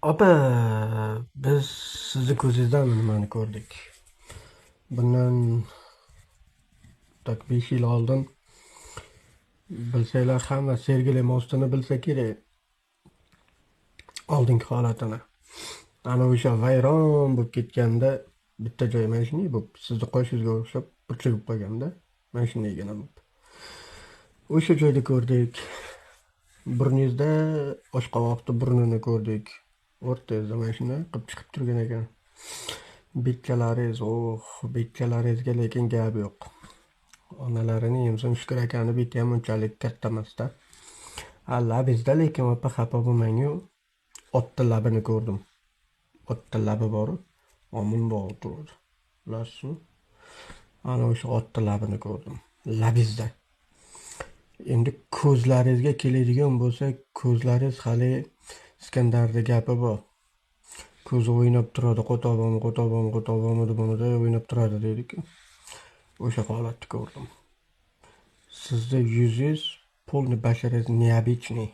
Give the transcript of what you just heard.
Opa, biz sizni ko'zingizdan nimani ko'rdik? Bundan так 5 yil oldin, bilsanglar, hamma Sergeli mostini bilsa kerak. Oldingi holatini. Ana o'sha vayron bo'lib ketganda bitta joy mana shunday bo'lib, sizni qoshingizga o'xshab burchak bo'lib qolganda, mana shundaygina bo'lib. O'sha joyda ko'rdik. Burningizda oshqovoqni burnini ko'rdik. O'rtangizda mana shunday qilib chiqib turgan ekan. Bekkalaringiz, oh, bekkalaringizga lekin gap yo'q. Onalarini yemsin, Shukur akani beti ham unchalik katta emasda. Ha, labingizda lekin, opa, xafa bo'lmang-u, otni labini ko'rdim. Otni labi bor-u, mundoq turadi. Bilasizmi? Ana o'sha otni labini ko'rdim. Labingizda. Endi ko'zlaringizga keladigan bo'lsak, ko'zlaringiz hali Iskandarni gapi bor. Ko'zi o'ynab turadi, qo'tog'im, qo'tog'im, qo'tog'im deb uni o'ynab turadi deydi-ku. O'sha holatni ko'rdim. Sizni yuzingiz, полный basharangiz необычный.